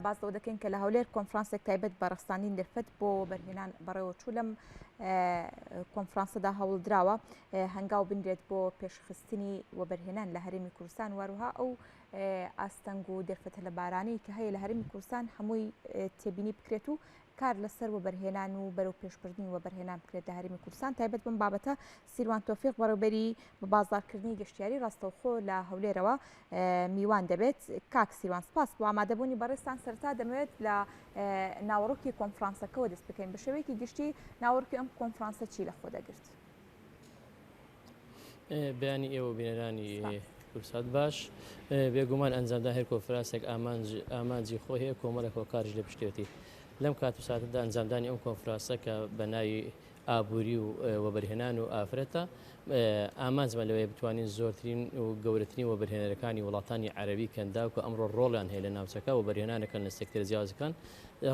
باس لەوە دەکەین کە لە هەولێر کۆنفرانسێک تایبەت بە ڕەخساندنی دەرفەت بۆ وەبەرهێنان بەڕێوەچوو لەم کۆنفرانسەدا هەوڵدراوە هەنگاو بنرێت بۆ پێشخستنی وەبەرهێنان لە هەرێمی کوردستان واروها ئەو ئاستەنگ و دەرفەتە لەبارانەی کە هەیە لە هەرێمی کوردستان هەمووی تێبینی بکرێت و کار لەسەر وەبەرهێنان و بەرەو پێشبردنی وەبەرهێنان بکرێت لە هەرێمی کوردستان تایبەت بەم بابەتە سیروان تۆفیق بەڕێوبەری بە بازاڕکردنی گەشتیاری ڕاستەوخۆ لە هەولێرەوە میوان دەبێت. کاک سیروان سپاس بۆ ئامادەبوونی بەڕێزتان سەرەتا دەمەوێت لە ناوەڕۆکی کۆنفرانسەکەوە دەست بکەین بە شێوەیەکی گشتی ناوەڕۆکی ئەم کۆنفرانسە چی لەخۆ دەگرت؟ بەیانی ئێوە بینەرانی کوردسات باش بێگومان ئەنجامدا هەر کۆنفرانسێک ئامانج ئامانجی خۆی هەیە کۆمەڵێک هۆکاریش لە پشتێتی لەم کات و ساتەدا ئەنجامدانی ئەم کۆنفرانسە کە بە ناوی ئابووری و وەبەرهێنان و ئافرەتە، ئامانجمان لەوەیە بتوانین زۆرترین و گەورەترین وەبەرهێنەرەکانی وڵاتانی عەرەبی کەنداو کە ئەمڕۆ ڕۆڵیان هەیە لە ناوچەکە وەبەرهێنانەکەن لە سێکتەرە جیاوازەکان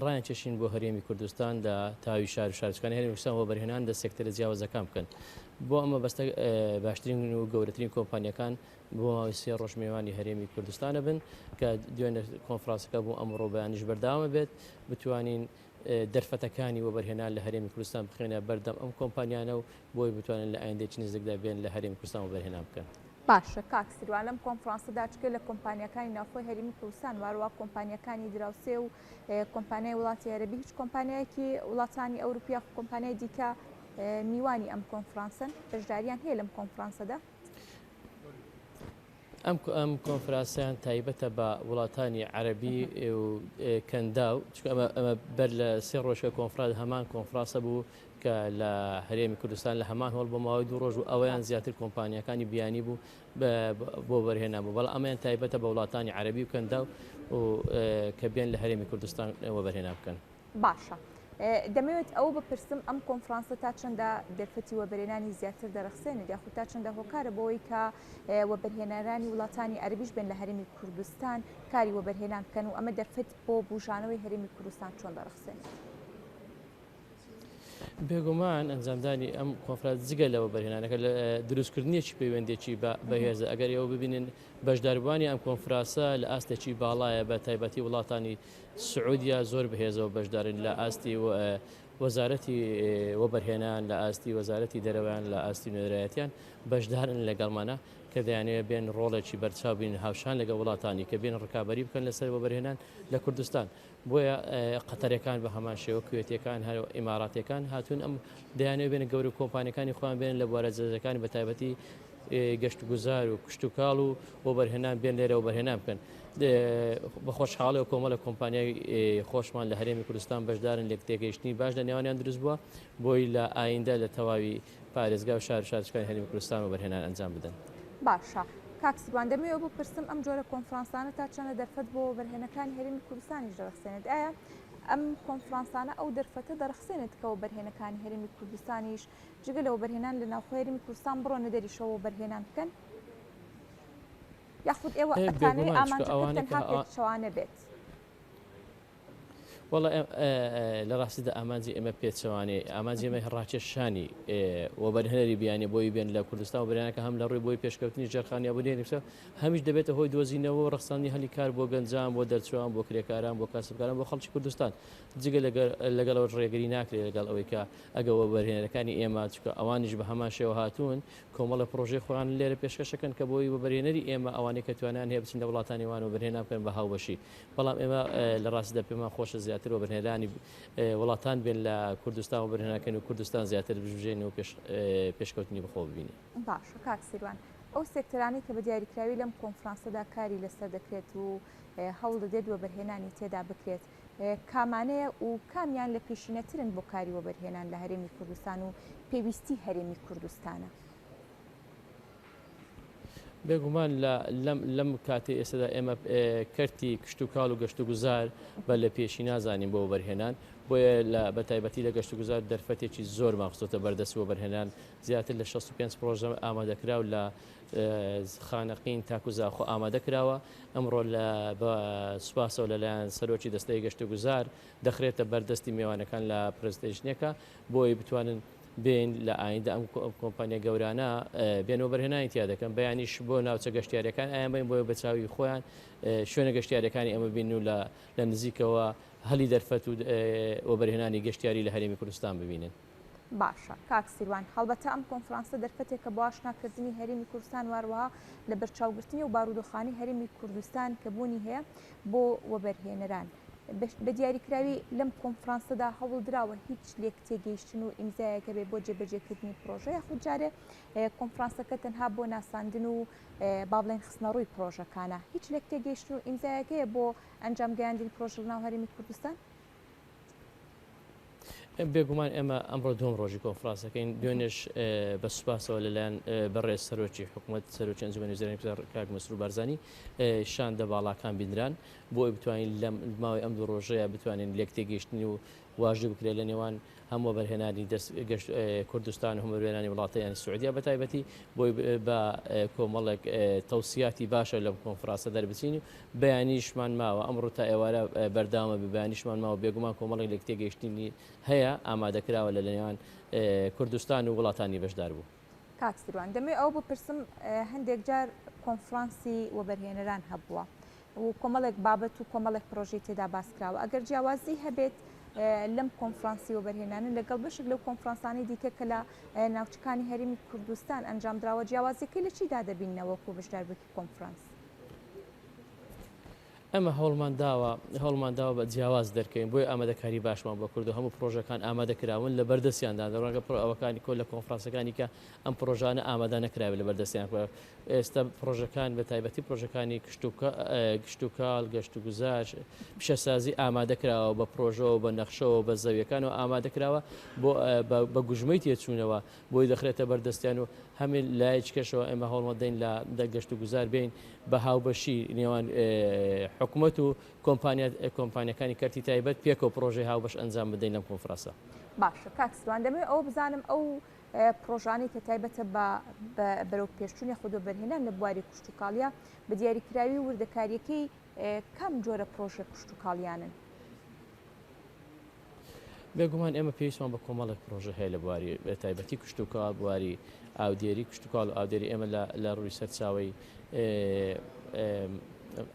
ڕایانکێشین بۆ هەرێمی کوردستان لە تاوی شار و شارۆچکانی هەرێمی کوردستان وەبەرهێنان لە سێکتەرە جیاوازەکان بکەن. بۆ ئەم مەبەستە باشترین و گەورەترین کۆمپانیاکان بۆ ماوەی سێ ڕۆژ میوانی هەرێمی کوردستانە بن کە دوێنێ کۆنفرانسەکە بوو ئەمڕۆ بەیانیش بەردەوامە بێت بتوانین دەرفەتەکانی وەبەرهێنان لە هەرێمی کوردستان بخەینە بەردەم ئەم کۆمپانیانە و بۆی بتوانن لە ئایندەیەکی نزیکدا بێن لە هەرێمی کوردستان وەبەرهێنان بکەن. باشە کاک سروان لەم کۆنفرانسەدا جگە لە کۆمپانیاکانی ناوخۆی هەرێمی کوردستان واروا کۆمپانیاکانی دراوسێ و کۆمپانیای وڵاتی عەرەبی هیچ کۆمپانیایەکی وڵاتانی ئەوروپی یاخود کۆمپانیای دیکە میوانی ئەم کۆنفرانسەن بەشداریان هەیە لەم کۆنفرانسەدا؟ ئەم ئەم کۆنفراسیان تایبەتە بە وڵاتانی عەربی و کەنداو چونکە ئەمە ئەمە بەر لە سێ ڕۆژکە کۆنفرانس هەمان کۆنفرانسە بوو کە لە هەرێمی کوردستان لە هەمان هۆڵ بۆ ماوەی دوو ڕۆژ و ئەوەیان زیاتر کۆمپانیەکانی بیانی بوو بۆ وەبەرهێنان بوو بەڵام ئەمەیان تایبەتە بە وڵاتانی عەربی و کەنداو و کە بێن لە هەرێمی کوردستان وەبەرهێنان بکەن. باشە دەمەوێت ئەوە بپرسم ئەم کۆنفرانسە تا چەندە دەرفەتی وەبەرهێنانی زیاتر دەرەخسێنێت یاخود تا چەندە هۆکارە بۆی کە وەبەرهێنەرانی وڵاتانی عەرەبیش بێن لە هەرێمی کوردستان کاری وەبەرهێنان بکەن و ئەمە دەرفەت بۆ بوژانەوەی هەرێمی کوردستان چۆن دەڕەخسێنێت؟ بێگومان ئەنجامدانی ئەم کۆنفرانس جگە لە وەبەرهێنانەکە لە دروستکردنێکی پەیوەندێکی بەهێزە ئەگەر ئێوە ببینن بەشداربووانی ئەم کۆنفراسە لە ئاستێکی باڵایە بە تایبەتی وڵاتانی سعودیە زۆر بەهێزەوە بەشدارن لە ئاستی وەزارەتی وەبەرهێنان لە ئاستی وەزارەتی دەرەوەیان لە ئاستی نوێنەرایەتیان بەشدارن لەگەڵمانە کە دەیانەوێت بێن ڕۆڵێکی بەرچاو بین هاوشان لەگەڵ وڵاتانی کە بێن ڕکابەری بکەن لەسەر وەبەرهێنان لە کوردستان بۆیە قەتەرەکان بە هەمان شێوە کوێتیەکان هەر ئیماراتیەکان هاتوون ئەم دەیانەوێت بێنە گەورە کۆمپانیەکانی خۆیان بێن لە بوارە جەزەکانی بە تایبەتی گەشتوگوزار و کشتوکاڵ و وەبەرهێنان بێن لێرە وەبەرهێنان بکەن. بە خۆشحاڵیەوە کۆمەڵە کۆمپانیای خۆشمان لە هەرێمی کوردستان بەشدارن لێکتێگەیشتنی باش لە نێوانیان دروست بووە بۆی لە ئایندە لە تەواوی پارێزگا و شار و شارۆچکانی هەرێمی کوردستان وەبەرهێنان ئەنجام بدەن. باشە کاک سیروان دەمەوێت بپرسم ئەم جۆرە کۆنفرانسانە تا چەندە دەرفەت بۆ وەبەرهێنەکانی هەرێمی کوردستانیش دەڕەخسێنێت؟ ئایا ئەم کۆنفرانسانە ئەو دەرفەتە دەڕەخسێنێت کە وەبەرهێنەکانی هەرێمی کوردستانیش جگە لە وەبەرهێنان لە ناوخۆی هەرێمی کوردستان بڕۆنە دەریشەوە وەبەرهێنان بکەن؟ یاخود ئێوە ئەتانەوێ بێگومان چونکە ئامانجەکە ئەوانەی کە تەنها پێچەوانە بێت؟ وەڵا لە ڕاستیدا ئامانجی ئێمە پێچەوانەیە ئامانجی ئێمە ڕاکێشانی وەبەرهێنەری بیانی بۆی بێن لە کوردستان وەبەرهێنانەکە هەم لە ڕووی بۆی پێشکەوتنی ژێرخانی ئابووری نووسە هەمیش دەبێتە هۆی دۆزینەوە و ڕەخساندنی هەلی کار بۆ گەنجان بۆ دەرچوان بۆ کرێکاران بۆ کاسبکاران بۆ خەڵکی کوردستان جگە لەگەڵ ئەوەش ڕێگری ناکرێت لەگەڵ ئەوەی کە ئەگە وەبەرهێنەرەکانی ئێمە چونکە ئەوانیش بە هەمان شێوە هاتوون کۆمەڵە پڕۆژەی خۆیان لێرە پێشکەشەکەن کە بۆی وەبەرهێنەری ئێمە ئەوانەی کە توانایان هەیە بچن لە وڵاتانی وان وەبەرهێنان بکەن بە هاوبەشی بەڵام ئێمە لە ڕاستیدا پێمان خۆشە زیاتر وەبەرهێنەرانی وڵاتان بێن لە کوردستان وەبەرهێنان بکەن و کوردستان زیاتر بژێن و پێشکەوتنی بەخۆوە ببینێ. باشە کاک سیروان ئەو سێکتەرانەی کە بە دیاریکراوی لەم کۆنفرانسەدا کاری لەسەر دەکرێت و هەوڵ دەدرێت وەبەرهێنانی تێدا بکرێت کامانەیە و کامیان لە پێشینەترن بۆ کاری وەبەرهێنان لە هەرێمی کوردستان و پێویستی هەرێمی کوردستانە؟ بێگومان لە لەم لەم کاتەی ئێستادا ئێمە کەرتی کشتوکاڵ و گەشتوگوزار بە لە پێشی نازانین بۆ وەبەرهێنان بۆیە لە بە تایبەتی لە گەشتوگوزار دەرفەتێکی زۆرمان خستۆتە بەردەست وەبەرهێنان زیاتر لە 65 پرۆژە ئامادەکراو لە خانەقین تاکو زاخۆ ئامادە کراوە ئەمڕۆ لە بە سوپاسەوە لەلایەن سەرۆکی دەستەی گەشتوگوزار دەخرێتە بەردەستی مێوانەکان لە presentation ەکە بۆی بتوانن بێن لە ئایندە ئەم کۆمپانیا گەورانە بێن وەبەرهێنانی تیا دەکەن، بەیانیش بۆ ناوچە گەشتیاریەکان ئایان بین بۆیە بە چاوی خۆیان شوێنە گەشتیاریەکانی ئەمە بین و لە نزیکەوە هەلی دەرفەت و وەبەرهێنانی گەشتیاری لە هەرێمی کوردستان ببینن. باشە کاک سیروان، هەڵبەتە ئەم کۆنفرانسە دەرفەتێکە بۆ ئاشناکردنی هەرێمی کوردستان و هەروەها لەبەرچاوگرتنی ئەو بارودۆخانەی هەرێمی کوردستان کە بوونی هەیە بۆ وەبەرهێنەران. بە دیاریکراوی لەم کۆنفرانسەدا هەوڵدراوە هیچ لێکتێگەیشتن و ئیمزایەک هەبێ بۆ جێبەجێکردنی پرۆژە یاخود جارێ کۆنفرانسەکە تەنها بۆ ناساندن و با بڵێین خستنەڕووی پرۆژەکانە؟ هیچ لێکتێگەیشتن و ئیمزایەک هەیە بۆ ئەنجام گەیاندنی پرۆژە لەناو هەرێمی کوردستان؟ بێگومان ئێمە ئەمڕۆ دووەم ڕۆژی کۆنفرانسەکەین، دوێنێش بە سوپاسەوە لەلایەن بەڕێز سەرۆکی حکوومەت سەرۆکی ئەنجومەنی وەزیرانی کاک مەسرور بارزانی شاندە باڵاکان بینران بۆ ئەوەی بتوانین لە ماوەی ئەم دوو ڕۆژەیە بتوانین لێکتێگەیشتن و واژوو بکرێت لە نێوان هەم وەبەرهێنانی دەست گەشت کوردستان و هەم وەبەرهێنانی وڵاتەیانی سعودیا بە تایبەتی بۆی بە کۆمەڵێک تەوسیاتی باشە لەم کۆنفرانسە دەربچین و بەیانیشمان ماوە ئەمڕۆ تا ئێوارە بەردەوامە بێ بەیانیشمان ماوە بێگومان کۆمەڵێک لێکتێگەیشتنی هەیە ئامادەکراوە لە نێوان کوردستان و وڵاتانی بەشداربوو. کاک سیروان دەمەوێت ئەوە بپرسم هەندێک جار کۆنفرانسی وەبەرهێنەران هەبووە و کۆمەڵێک بابەت و کۆمەڵێک پرۆژەی تێدا باس کراوە ئەگەر جیاوازی هەبێت لەم کۆنفرانسی وەبەرهێنانە لەگەڵ بەشێک لەو کۆنفرانسانەی دیکە کە لە ناوچەکانی هەرێمی کوردستان ئەنجامدراوە جیاوازیەکەی لە چیدا دەبیننەوە وەکو بەشداربوویەکی کۆنفرانس؟ ئێمە هەوڵمان داوە هەوڵمان داوە بە جیاواز دەرکەوین بۆیە ئامادەکاری باشمان بۆ کردو هەموو پرۆژەکان ئامادە کراون لە بەردەستیاندا ڕەنگە پڕ ئەوەکانی کۆ لە کۆنفرانسەکانی کە ئەم پرۆژانە ئامادە نەکراوێت لە بەردەستیان ئێستا پرۆژەکان بە تایبەتی پرۆژەکانی کشتوکاڵ گەشتوگوزار پیشەسازی ئامادە کراوە بە پرۆژەوە بە نەخشەوە بە زەویەکانەوە ئامادە کراوە بۆ بە گوژمەی تێچوونەوە بۆی دەخرێتە بەردەستیان و هەمێ لایەکی کەشەوە ئێمە هەوڵمەدەین لە گەشتوگوزار بین بە هاوبەشی نێوان حکومەت و کۆمپانیا کۆمپانیەکانی کەرتی تایبەت پێکەوە پرۆژەی هاوبەش ئەنجام بدەین لەم کۆنفراسە. باشە کاک سروان دەمەوێت ئەوە بزانم ئەو پرۆژانەی کە تایبەتە بە بەرەو پێشچوون یاخود وەبەرهێنان لە بواری کشتوکاڵیە بە دیاریکراوی وردەکاریەکەی کام جۆرە پرۆژە کشتوکاڵیانن؟ بێگومان ئێمە پێویستمان بە کۆمەڵێک پرۆژە هەیە لە بواری تایبەتی کشتوکاڵ، بواری ئاودێری، کشتوکاڵ و ئاودێری ئێمە لە ڕووی سەرچاوەی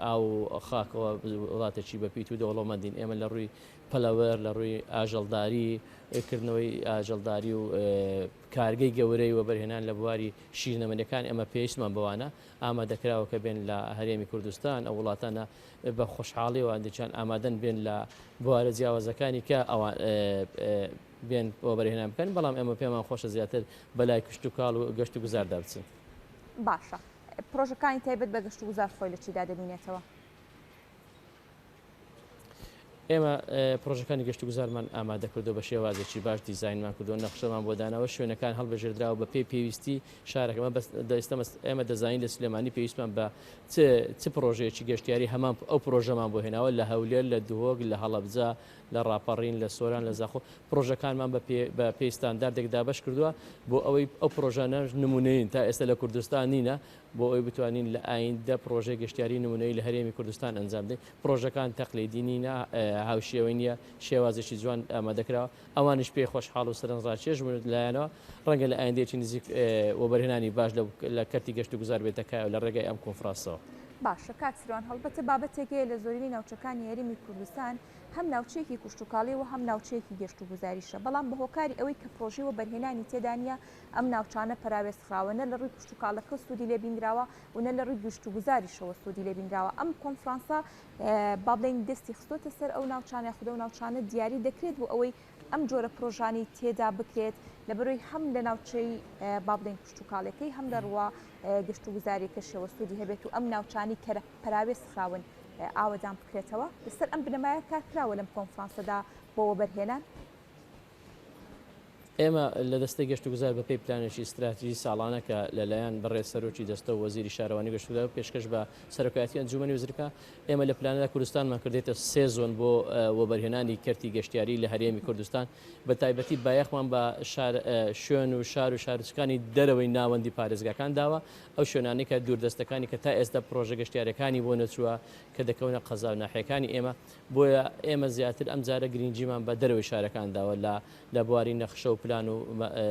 ئاو و خاکەوە وڵاتێکی بەپیت و دەوڵەمەندین. ئێمە لە ڕووی پەلەوەر، لە ڕووی ئاژەڵداری، کردنەوەی ئاژەڵداری و کارگەی گەورەی وەبەرهێنان لە بواری شیرنەمەنیەکان ئێمە پێویستمان بەوانە. ئامادەکراوە کە بێن لە هەرێمی کوردستان ئەو وڵاتانە بە خۆشحاڵیەوە هەندێکیان ئامادەن بێن لە بوارە جیاوازەکانی کە ئەوان بێن وەبەرهێنان بکەن، بەڵام ئێمە پێمان خۆشە زیاتر بەلای کشتوکاڵ و گەشت و گوزاردا بچین. باشە پرۆژەکانی تایبەت بە گەشت و گوزار خۆی لە چیدا دەبینێتەوە؟ ئێمە پرۆژەکانی گەشتوگوزارمان ئامادە کردو بە شێوازێکی باش دیزاینمان کردو نەخشەمان بۆ داناوە شوێنەکان هەڵبژێردراوە بە پێی پێویستی شارەکەمە بەس دەستە ئێمە دەزانین لە سلێمانی پێویستمان بە چ چ پرۆژەیەکی گەشتیاری هەمان ئەو پرۆژەمان بۆ هێناوە لە هەولێر لە دهۆک لە هەڵەبجە لە ڕاپەڕین لە سۆران لە زاخۆ پرۆژەکانمان بە پێ بە پێی ستانداردێک دابەش کردووە بۆ ئەوەی ئەو پرۆژانە نمونەیین تا ئێستا لە کوردستان نینە بۆ ئەوەی بتوانین لە ئایندە پڕۆژەی گەشتیاری نمونەیی لە هەرێمی کوردستان ئەنجام بدەین، پڕۆژەکان تەقلیدی نینە، هاوشێوەی نییە، شێوازێکی جوان ئامادەکراوە، ئەوانیش پێی خۆشحاڵ و سەرنجڕاکێش بوون لایانەوە، ڕەنگە لە ئایندەیەکی نزیک وەبەرهێنانی باش لە کەرتی گەشتوگوزار بێتە کایەوە لە ڕێگای ئەم کۆنفرانسەوە. باشە کاک سروان، هەڵبەتە بابەتێک هەیە لە زۆرینەی ناوچەکانی هەرێمی کوردستان هەم ناوچەیەکی کوشتوکاڵیە و هەم ناوچەیەکی گەشتوگوزاریشە، بەڵام بە هۆکاری ئەوەی کە پڕۆژەی وەبەرهێنانی تێدا نییە ئەم ناوچانە پەراوێزخراوە، نە لە ڕووی کشتوکاڵەکە سوودی لێ بینراوە و نە لە ڕووی گەشتوگوزاریشەوە سوودی لێ بینراوە. ئەم کۆنفرانسە با بڵێین دەستی خستۆتە سەر ئەو ناوچانە یاخود ئەو ناوچانە دیاری دەکرێت بۆ ئەوەی ئەم جۆرە پرۆژانەی تێدا بکرێت لەبەرەوەی هەم لە ناوچەی با بڵێین کشتوکاڵیەکەی هەم لە ڕووە گەشتوگوزاریەکەشەوە سوودی هەبێت و ئەم ناوچانەی کە پەراوێز خراون ئاوەدان بکرێتەوە. لەسەر ئەم بنەمایە کار کراوە لەم کۆنفرانسەدا بۆ وەبەرهێنان؟ ئێمە لە دەستەی گەشتوگوزار بەپێی پلانێکی ستراتیژی ساڵانە کە لەلایەن بەڕێز سەرۆکی دەستە و وەزیری شارەوانی گەشتوگوزار پێشکەش بە سەرۆکایەتی ئەنجومەنی وەزیرکە ئێمە لە پلانەدا کوردستانمان کردێتە سێ زۆن بۆ وەبەرهێنانی کەرتی گەشتیاری لە هەرێمی کوردستان بە تایبەتی بایەخمان بە شار شوێن و شار و شارۆچکانی دەرەوەی ناوەندی پارێزگاکان داوە ئەو شوێنانەی کە دووردەستەکانی کە تا ئێستا پرۆژە گەشتیارەکانی بۆ نەچووە کە دەکەونە قەزا و ناحیەکانی ئێمە بۆیە ئێمە زیاتر ئەمجارە گرنگیمان بە دەرەوەی شارەکان داوە لە لە بواری نەخشە و پلان. پلان و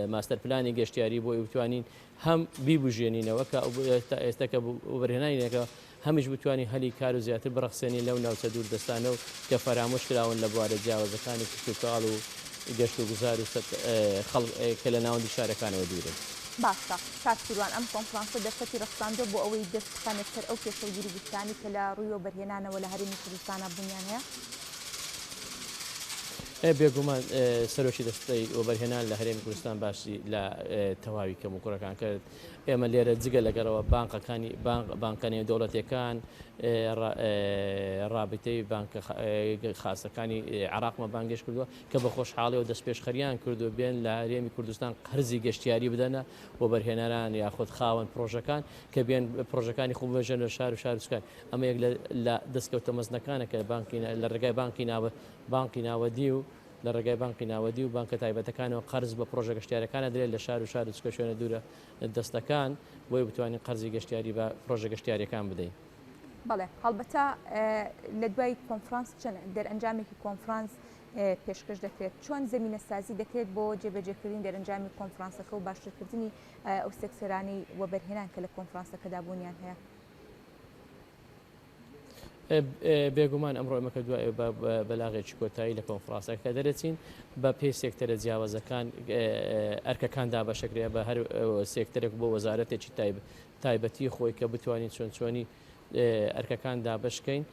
ماستەر پلانی گەشتیاری بۆ بتوانین هەم بیبوژێنینەوە کە تا ئێستا کە وەبەرهێنانینەکە هەمیش بتوانین هەلی کار و زیاتر بڕەخسێنین لەو ناوچە دووردەستانە و کە فەرامۆش کراون لە بوارە جیاوازەکانی کشتوکاڵ و گەشت و گوزار و خەڵک کە لە ناوەندی شارەکانەوە دوورن. باشە کاک سیروان ئەم کۆنفرانسە دەرفەتی ڕەخساندووە بۆ ئەوەی دەست بخەنە سەر ئەو کێشە و گیروگرفتانەی کە لە ڕووی وەبەرهێنانەوە لە هەرێمی کوردستانا بوونیان هەیە؟ بێگومان سەرۆکی دەستەی وەبەرهێنان لە هەرێمی کوردستان باسی لە تەواوی کەموکوڕەکان کرد. ئێمە لێرە جگە لەگەڵەوە بانقەکانی بانکە نێودەوڵەتیەکان ڕابیتەی بانکە خاسەکانی عێراقمان بانگێشت کردووە کە بە خۆشحاڵیەوە دەستپێشخەریان کردووە بێن لە هەرێمی کوردستان قەرزی گەشتیاری بدەنە وەبەرهێنەران یاخود خاوەن پرۆژەکان کە بێن پرۆژەکانی خۆ بمەژێن لە شار و شارۆچکان ئەمە یەک لە دەستکەوتە مەزنەکانە کە بانکی لە ڕێگای بانکی ناوە بانکی ناوەدی و لە ڕێگای بانقی ناوەدی و بانکە تایبەتەکانەوە قەرز بە پڕۆژە گەشتیارەکان ئەدرێت لە شار و شارۆچکە شوێنە دوورە دەستەکان بۆی بتوانین قەرزی گەشتیاری بە پڕۆژە گەشتیاریەکان بدەین. بەڵێ هەڵبەتە لە دوای کۆنفرانس چەند دەرئەنجامێکی کۆنفرانس پێشکەش دەکرێت چۆن زەمینەسازی دەکرێت بۆ جێبەجێکردنی دەرەنجامی کۆنفرانسەکە و باشترکردنی ئەو سێکتەرانەی وەبەرهێنان کە لە کۆنفرانسەکەدا بوونیان هەیە؟ بێگومان ئەمڕۆ ئێمە کە دوای بە بەلاغێکی کۆتایی لە کۆنفرانسەکە دەرەچین بە پێی سێکتەرە جیاوازەکان ئەرکەکان دابەشەکرێ بە هەر سێکتەرێک بۆ وەزارەتێکی تایبەتی خۆی کە بتوانین چۆن چۆنی ئەرکەکان دابشکەین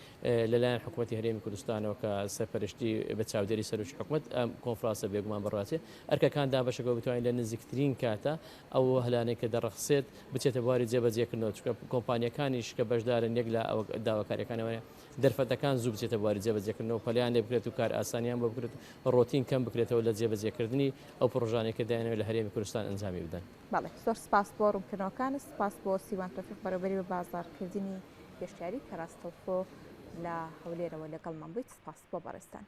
لەلایەن حکوومەتتی هەرێمی کوردستانەوە کە سەرپەرشتی بە چاودێری سەرۆکی حکوومەت ئەم کۆنفرانسە بێگومان بەڕاچێ ئەرکەکان دابەشەکە بتوانین لە نزیکترین کاتە ئەو هەلانەی کە دەڕەخسێت بچێتە بواری جێبەجێکردنەوە، چونکە کۆمپانیاکانیش کە بەشدارن یەک لە داواکارییەکانەوەیە دەرفەتەکان زوو بچێتە بواری جێبەجێکردنەوە، پەلەیان لێ بکرێت و کارئاسانیان بۆ بکرێت و ڕۆتین کەم بکرێتەوە لە جێبەجێکردنی ئەو پڕۆژانەی کە دەیانەوێت لە هەرێمی کوردستان ئەنجامی بدەن. بەڵێ زۆر سپاس بۆ ڕوونکردنەوەکانت، سپاس بۆ سیروان تۆفیق بەڕێوەبەری بەبازاڕکردنی گەشتیاری کە ڕاستەوخۆ لە هەولێرەوە لەگەڵمان بوویت، سپاس بۆ بەڕێزتان.